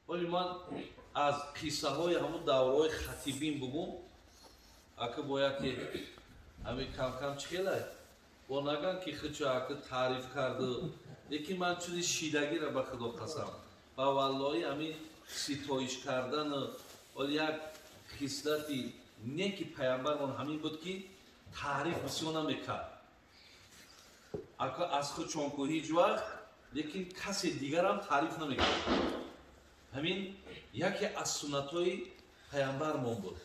Оли ман аз қиссаҳои ҳамун давраҳои хатибин бугум, ака бояд ки ҳамин кам-кам чӣ хелай? Бо наган ки худчо ака таъриф карду, лекин ман чизи шидагиро ба Худо қасам. Ба валлоҳи ҳамин ситоиш кардану оли як хислати неки паямбармон ҳамин буд ки таъриф бисёр намекард. Ака аз худчон ку ҳеҷ вақт, лекин касе дигарам таъриф намекард. Ҳамин яке аз суннатҳои паямбармон буд.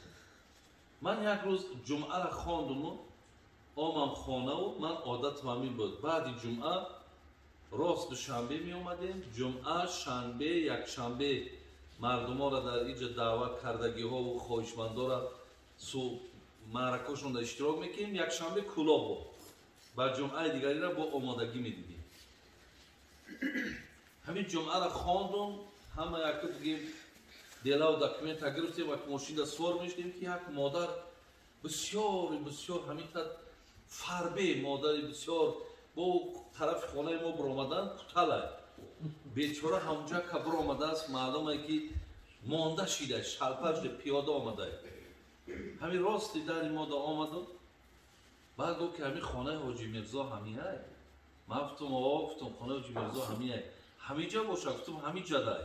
Ман як рӯз ҷумъаро хондуму омам хонаву ман одатам ҳамин буд. Баъди ҷумъа рост душанбе меомадем, ҷумъа, шанбе, якшанбе мардуморо дар иҷа даъват кардагиҳову хоҳишмандора маъракашонда иштирок мекунем, якшанбе Кӯлоб буд. Ба ҷумъаи дигариро бо омодагӣ медидем. Ҳамин ҷумъаро хондум, ҳама яка бигем делаву документа гирифтем ва мошинда сувор мешудем ки як модар бисёр бисёр ҳамин та фарбе модари бисёр бо тарафи хонаи мо биромадан куталай. Бечора ҳамҷа ка биромадааст, маълуме ки монда шида, шалпа шуда, пиёда омада. Ҳамин рости дари мода омаду баъд гуфт ки ҳамин хонаи ҳоҷи Мирзо ҳамиай. Ман гуфтум о, гуфтум хонаи ҳоҷи Мирзо ҳамиай. Ҳамиҷа боша, гуфтум ҳамиҷадай.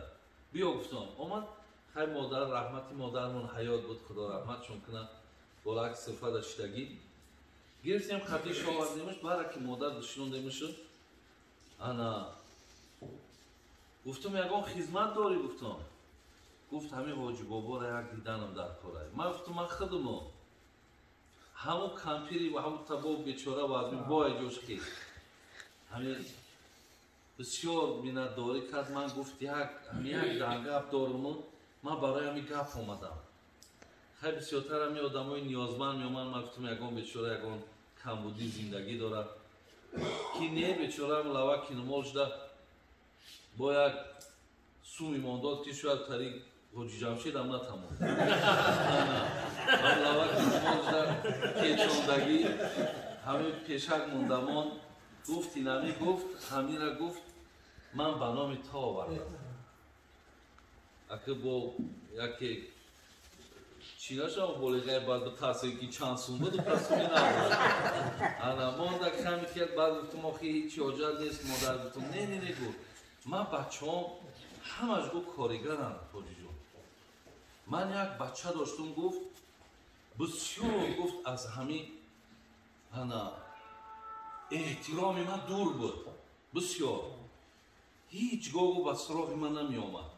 Биё гуфтум. Омад, хай модар, раҳмати модармон ҳаёт буд, Худо раҳматшон кунад. Болак сирфада шидагӣ. Гирифтем хатиш овардемаш, бара ки модар душнондемашу. Ана гуфтум ягон хизмат дорӣ гуфтум. Гуфт ҳамин ҳоҷи боборо як диданам дар корай. Ман гуфтум ман худуму. Ҳамун кампири ва ҳамун табоб бечора ва аз бой ҷош ки. Ҳамин бисёр миннатдорӣ кард. Ман гуфт як ҳамин як дангап доруму ман барои ҳамин гап омадам. Хай бисёртар ҳамин одамои ниёзманд меоманд. Ман гуфтум ягон бечора ягон камбудии зиндагӣ дорад ки не бечораам лава кинумол шуда бо як суми мондод ки шояд тари ҳоҷи Ҷамшид ҳам натамон. Лава кинумол шуда кечондагӣ ҳамин пешак мондамон гуфт инами гуфт ҳамира гуфт ман ба номи то овардам. Ака бо яке чӣ нашава болиғай баъд битарсем ки чанд сум буду пас суми набуд. Ана монда ками кард, баъд гуфтум охи ҳеҷ ҳоҷат нест модар гуфтум не не не гуфт ман бачаҳом ҳамаш гуфт коригаранд ҳоҷиҷон. Ман як бача доштум гуфт бисёр гуфт аз ҳамин ана эҳтироми ман дур буд бисёр ҳеҷ гоҳ ба суроғи ман намеомад.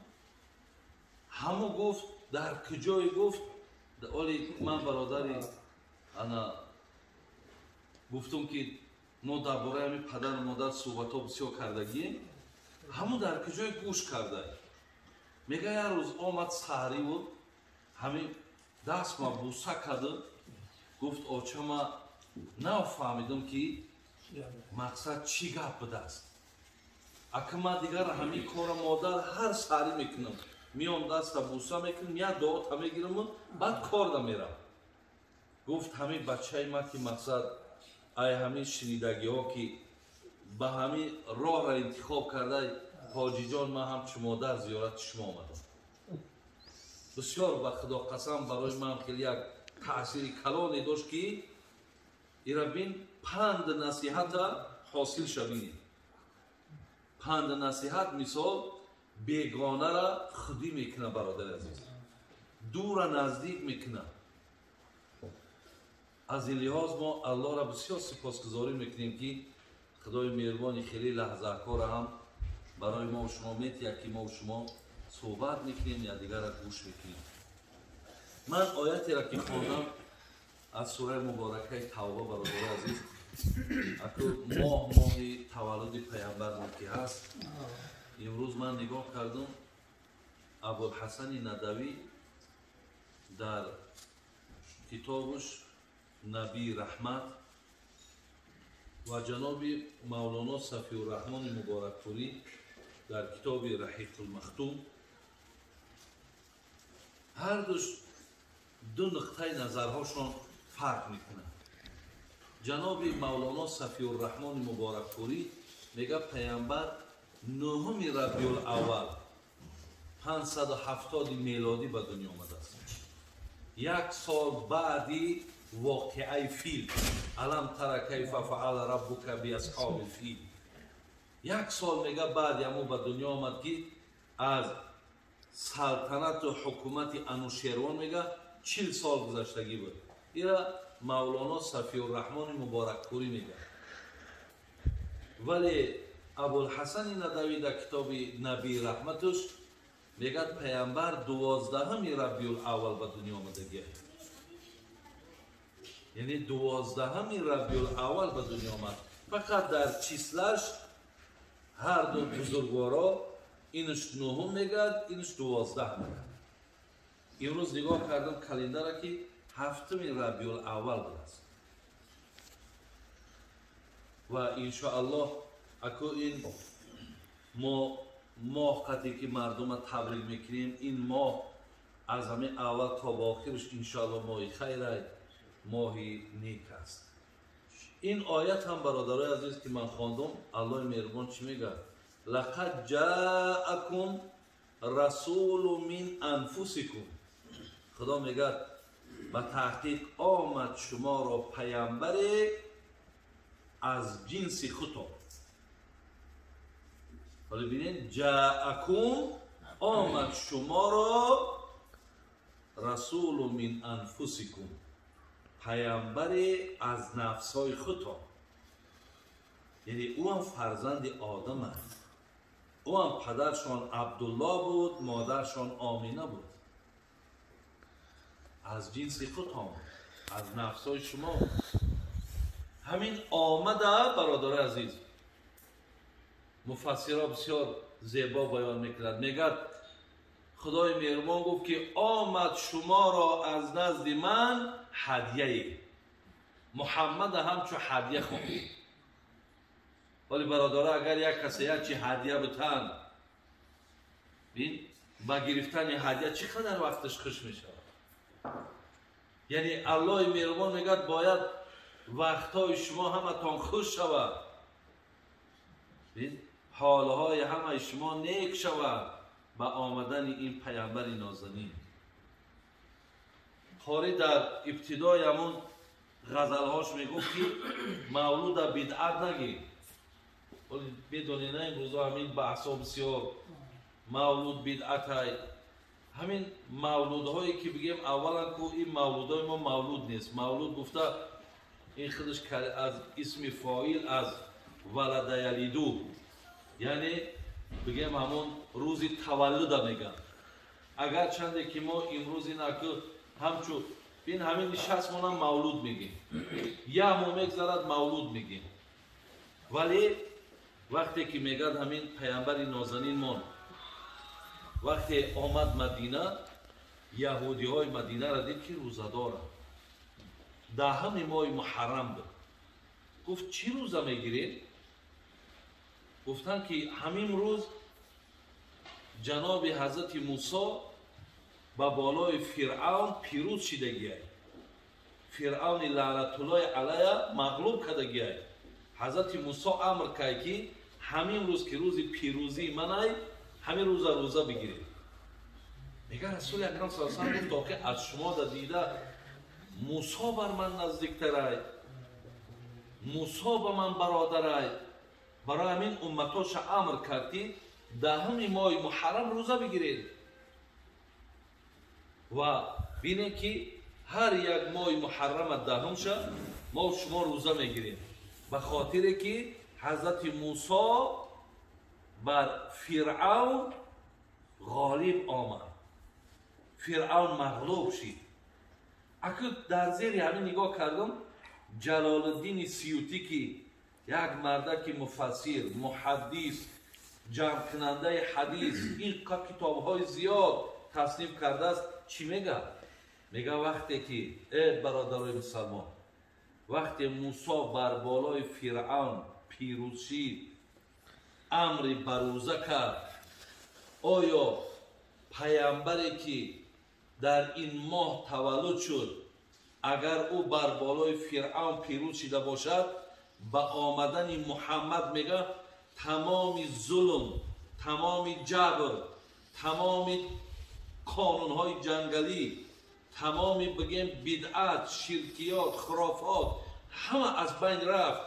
Ҳамо гуфт дар куҷое гуфт оли ман бародари ана гуфтум ки мо дар бораи ҳамин падару модар суҳбатҳо бисёр кардагием. Ҳамун дар куҷое гӯш карда. Мега як рӯз омад саҳарӣ буд, ҳамин дастма буса карду гуфт оча ма нафаҳмидум ки мақсад чӣ гап будааст. Ака ман дигар ҳамин кора модар ҳар саҳарӣ мекунам. Миём даста буса мекунам, як дуота мегираму баъд корда мерам. Гуфт ҳамин бачаи ман ки мақсад ай ҳамин шунидагиҳо ки ба ҳамин роҳро интихоб карда ҳоҷиҷон ман ҳамчун модар зиёрати шумо омадам. Бисёр ба Худо қасам барои ман хеле як таъсири калоне дошт ки ира бин панд насиҳата ҳосил шавинед. Панд насиҳат мисол бегонара худӣ мекунад бародари азиз, дура наздик мекунад. Аз ин лиҳоз мо Аллоҳро бисёр сипосгузорӣ мекунем ки Худои меҳрубони хеле лаҳзаҳоро ҳам барои мо шумо метиҳад ки мо шумо суҳбат мекунем, якдигарро гӯш мекунем. Ман оятеро ки хондам аз сураи муборакаи Тавба бародари азиз, аку моҳ моҳи таваллуди паямбармон ки ҳаст, имрӯз ман нигоҳ кардум Абулҳасани Надавӣ дар китобуш Набии раҳмат ва ҷаноби Мавлоно Сафиурраҳмони Муборакпурӣ дар китоби Раҳиқулмахтум ҳардуш ду нуқтаи назарҳошон фарқ мекунад. Ҷаноби Мавлоно Сафиурраҳмони Муборакпурӣ мега паямбар 9 Рабиул-аввал 570 мелодӣ ба дунё омадааст. Як сол баъди воқеаи фил. Алам тара кайфа фаала раббука биасҳобил фил. Як сол мега баъди ҳамон ба дунё омад, ки аз салтанату ҳукумати Анушервон мега 40 сол гузаштагӣ буд. Ира Мавлоно Сафиурраҳмони Муборакпурӣ мега. Вале Абулҳасани Надавӣ дар китоби Набии раҳматуш мегӯяд, паямбар 12 Рабиул-аввал ба дунё омадагӣ. Яъне 12 Рабиул-аввал ба дунё омад. Фақат дар числаш ҳар ду бузургворо инш 9 мегӯяд, инш 12 мегӯяд. Имрӯз нигоҳ кардам календара, ки 7 Рабиул-аввал будааст. Ва иншоаллоҳ аку ин мо моҳ қате ки мардума табрик мекунем, ин моҳ аз ҳамин аввал то ба охираш иншоаллоҳ моҳи хайрай, моҳи нек аст. Ин оят ҳам, бародарои азиз, ки ман хондум, Аллоҳи меҳрубон чӣ мегӯяд? Лақад ҷаакум расулу мин анфусикум. Худо мегӯяд, ба таҳқиқ омад шуморо паямбаре аз ҷинси худтон. Ҳоло бинед, ҷаакум омад шуморо расулу мин анфусикум, паямбаре аз нафсҳои худтон. Яъне ӯ ҳам фарзанди одам аст. Ӯ ҳам падаршон Абдулло буд, модаршон Омина буд. Аз ҷинси худтон, аз нафсҳои шумо. Ҳамин омада, бародарои азиз, муфассиро бисёр зебо баён мекунад. Мегӯяд, Худои меҳрубон гуфт, ки омад шуморо аз назди ман ҳадияе. Муҳаммада ҳамчу ҳадия хонд. Вале бародаро, агар як касе як чи ҳадия битан, бин, ба гирифтани ҳадия чӣ қадар вақташ хуш мешавад. Яъне Аллоҳи меҳрубон мегӯяд, бояд вақтҳои шумо ҳаматон хуш шавад, ҳолҳои ҳамаи шумо нек шавад ба омадани ин паямбари нозанин. Қорӣ дар ибтидои ҳамон ғазалҳош мегуфт, ки мавлуда бидъат нагӣ. Медонед, на, имрӯзо ҳамин баҳсҳо бисёр, мавлуд бидъатай. Ҳамин мавлудҳое ки бигем, аввалан ку ин мавлудҳои мо мавлуд нест. Мавлуд гуфта ин худаш аз исми фоил, аз валада ялиду, яъне бигем ҳамон рӯзи таваллуда мегӯянд. Агарчанде ки мо имрӯз ин аку ҳамчу бин ҳамин нишастмонам мавлуд мегем, як моҳ мегзарад, мавлуд мегем. Вале вақте ки мегӯяд ҳамин паямбари нозанинмон вақте омад Мадина, яҳудиҳои Мадинаро дид, ки рӯзадоранд. 10 моҳи Муҳаррам буд. Гуфт, чӣ рӯза мегиред? Гуфтанд, ки ҳамин рӯз ҷаноби ҳазрати Мусо ба болои Фиръавн пирӯз шидагиай, Фиръавни лаънатуллои алайя мағлуб кардагиай. Ҳазрати Мусо амр кард, ки ҳамин рӯз, ки рӯзи пирӯзии манай, ҳамин рӯза рӯза бигиред. Мега, Расули акрам саллаллоҳу алайҳи васаллам гуфт, охи аз шумо да дида Мусо бар ман наздиктарай, Мусо ба ман бародарай. Барои ҳамин умматоша амр кард, ки 10 моҳи Муҳаррам рӯза бигиред. Ва бинед, ки ҳар як моҳи Муҳаррама 10-ша мо шумо рӯза мегирем, ба хотире ки ҳазрати Мусо бар Фиръавн ғолиб омад, Фиръавн мағлуб шид. Аку дар зери ҳамин нигоҳ кардам, Ҷалолиддини Сиютӣ, ки як мардаки муфассир, муҳаддис, ҷамъкунандаи ҳадис, ин китобҳои зиёд тасниф кардааст, чӣ мегӯяд? Мегӯяд, вақте ки, э бародарои мусалмон, вақте Мусо бар болои Фиръавн пирӯз шид, амри ба рӯза кард, оё паямбаре ки дар ин моҳ таваллуд шуд, агар ӯ бар болои Фиръавн пирӯз шида бошад, ба омадани Муҳаммад, мега, Тамоми зулм, тамоми ҷабр, тамоми қонунҳои ҷангалӣ, тамоми бигем бидъат, ширкиёт, хурофот ҳама аз байн рафт.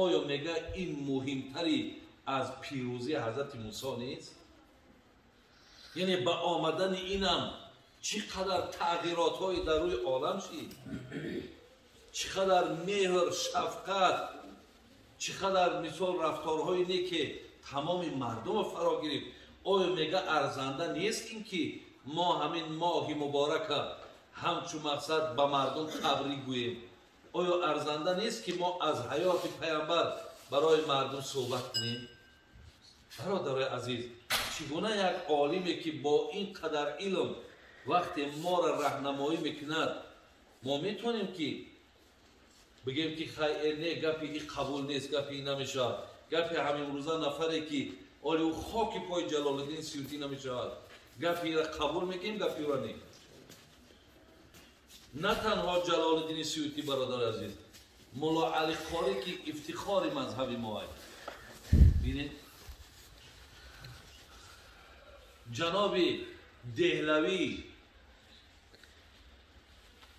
Оё мега ин муҳимтари аз пирӯзии ҳазрати Мусо нест? Яъне ба омадани инам чӣ қадар тағйиротҳое дар рӯи олам шид, чӣ қадар меҳр, шафқат, чӣ қадар мисол рафторҳои неке тамоми мардумро фаро гирифт. Оё мега арзанда нест ин ки мо ҳамин моҳи муборака ҳамчун мақсад ба мардум табрик гӯем? Оё арзанда нест ки мо аз ҳаёти паямбар барои мардум суҳбат кунем? Бародарои азиз, чӣ гуна як олиме ки бо ин қадар илм вақте моро раҳнамоӣ мекунад, мо метавонем ки бигем ки хай не, гапи и қабул нест, гапи и намешавад, гапи ҳамимрӯза нафаре ки оли ӯ хоки пои Ҷалолиддин Сиютӣ намешавад, гапи ира қабул мекунем, гапи ӯра не. На танҳо Ҷалолиддини Сиютӣ, бародари азиз, Мулло Али Қорӣ ки ифтихори мазҳаби мо аст. Бинед, ҷаноби Деҳлавӣ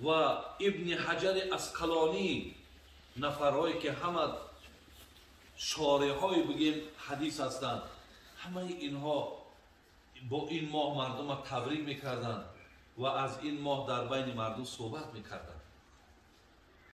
ва Ибни Ҳаҷари Асқалонӣ, нафарҳое ки ҳама шореҳҳои бигем ҳадис ҳастанд, ҳамаи инҳо бо ин моҳ мардумро табрик мекарданд ва аз ин моҳ дар байни мардум суҳбат мекарданд.